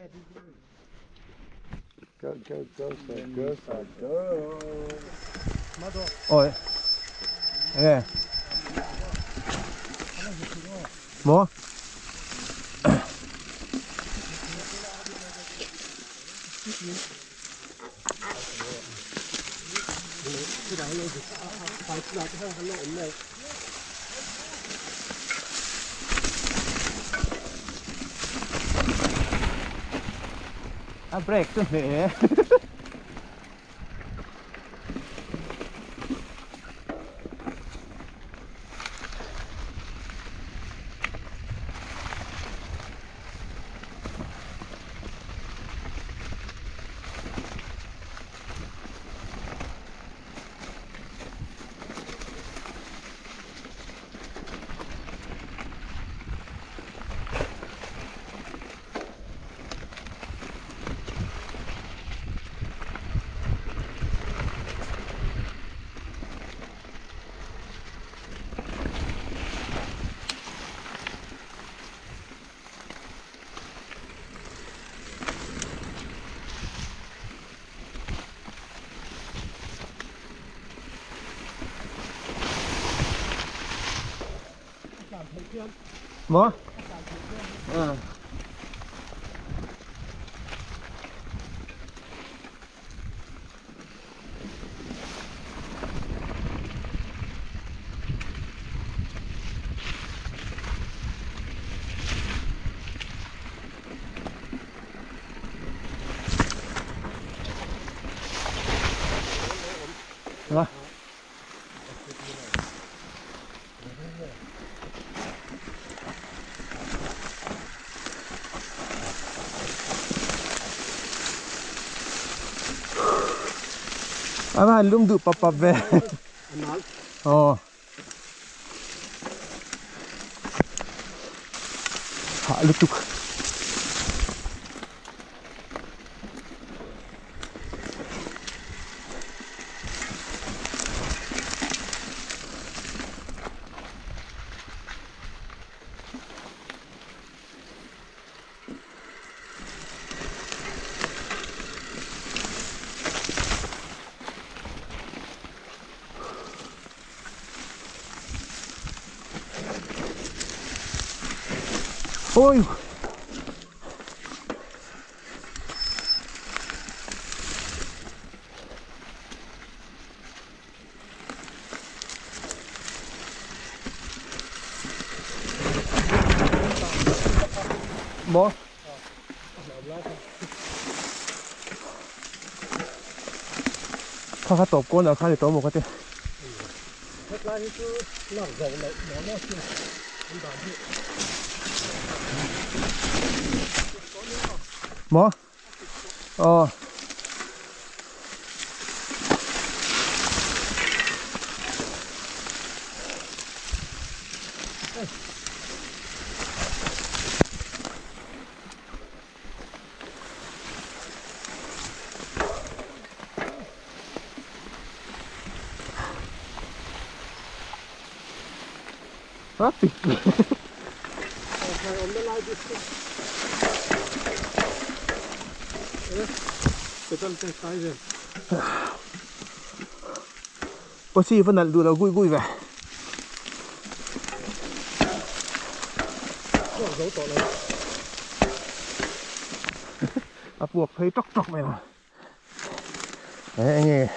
Go go go go go Awi enge maw A break chu hneh e. Maw? Ah. La. A va han lum duh pap pap ve. Aw. Hah lutuk. Ôi Maw? Kha kha tawp kawn ah khan i tawm maw ka ti. Hetlai hi chu lak zoh loh maw maw chu an dan hi. Maw? Aw. A pik. Pawsi va nalh duh lo gui gui ve. A puak phei tawk tawk mai ang. Enge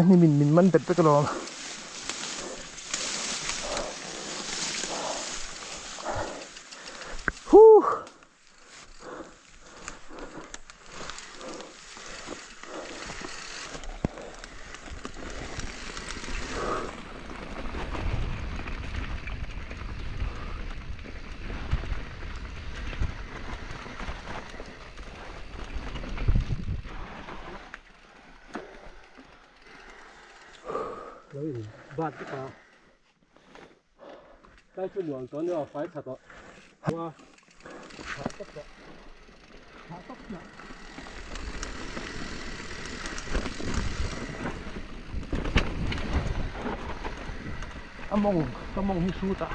ni min min man bet vek alawm. Huh. Lo in bat vek a. Kai chu nuam tawn nia fai tha tawh. Ua. Tha tawp tawh. Tha tawp tawh. A mawng ka mawng hi hrut a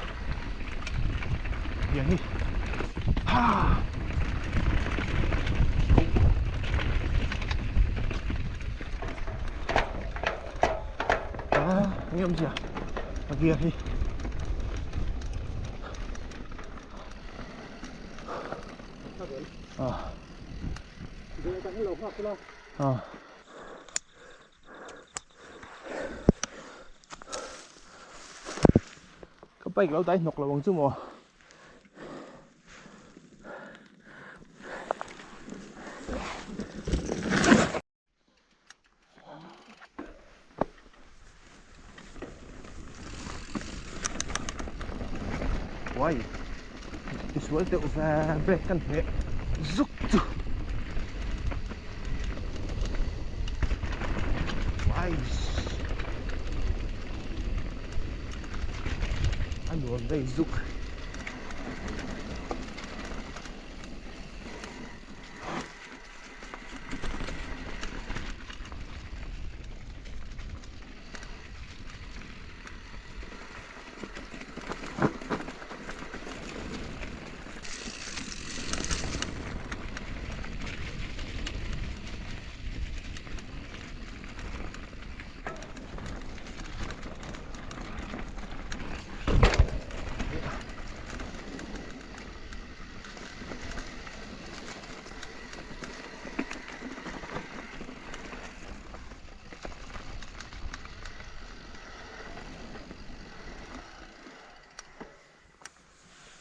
tiang hi ha. awmzia a gear hi. Ah. Ah. Ka bike lo dai hnawk lo ang chu maw. Uai tisual deuh ve brake kan hmeh zuk chu uai a nuam vei zuk.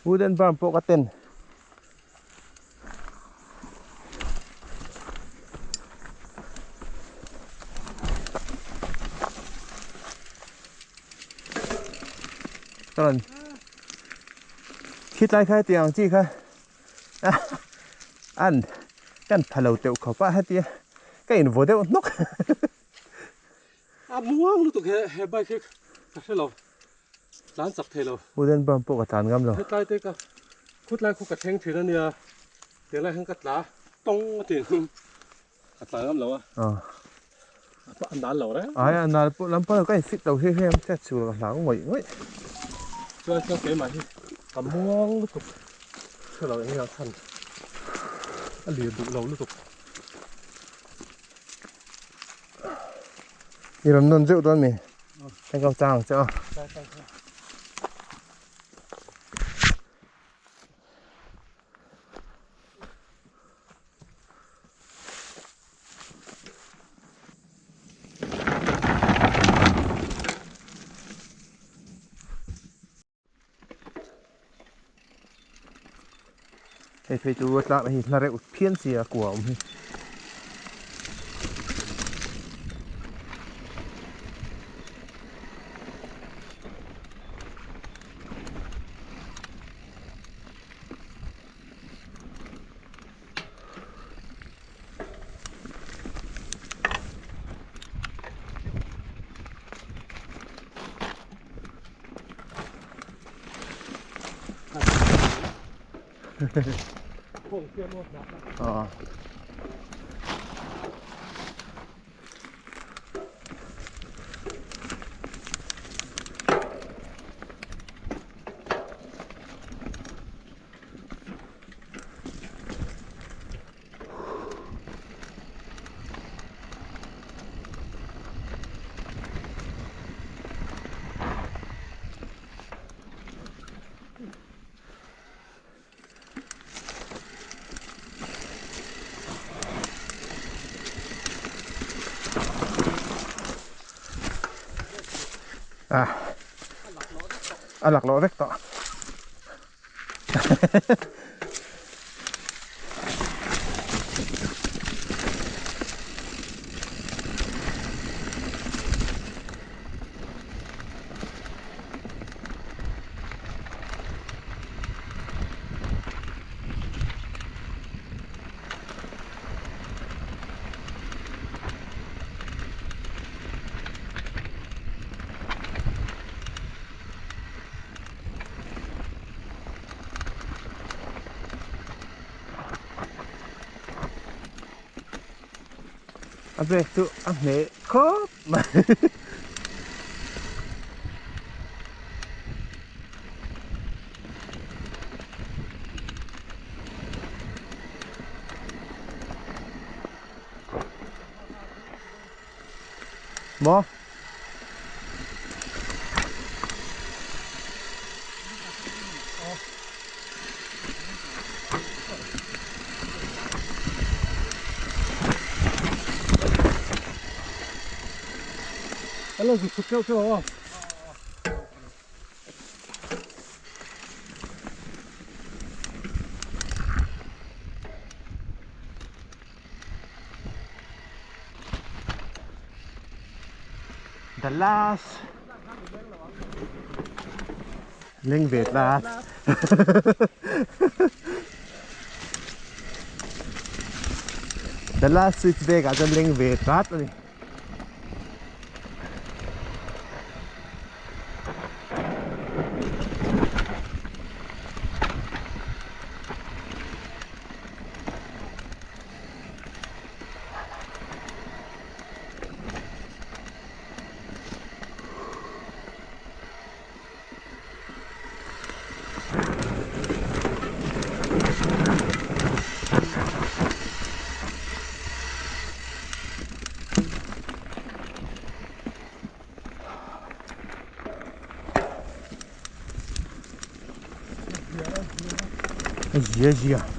Wooden barn pawh ka ten. Ka rawn khi tlai kha hetiang ang chi kha an kan pha lo teuh khawp a hetia ka invaw deuh hnawk. A muang lutuk he he bike hi ka hre lo tlan chak thei lo. Wooden barn pawh ka tlan ngam lo. Hetlai te ka khutlai khu ka thleng thin ania tihlai hian ka tla tawng a ti ka tlan ngam lo a. A nal lo reng. Ai a nal pawh lam pawh ka in fit lo hi hei ang chet chu ka hlau ngawih ngawih. Chuan chuan keimah hi ka muang lutuk hre lo eng nge a chhan a lir duh lo lutuk. I rawn nawn zeuh dawn mi? Heng ka chang ang che aw. Hei phei chu a tlak hi hla reuh phian si a kua awm hi. Ờ. À, a laklawh vek tawh. A brake chu a hmeh khawp mai. Maw? Kan lo zuk chhuk keuh keuh ang aw. The last leng ve tlat. The last switch back ah chuan leng ve tlat a ni. Zia zia.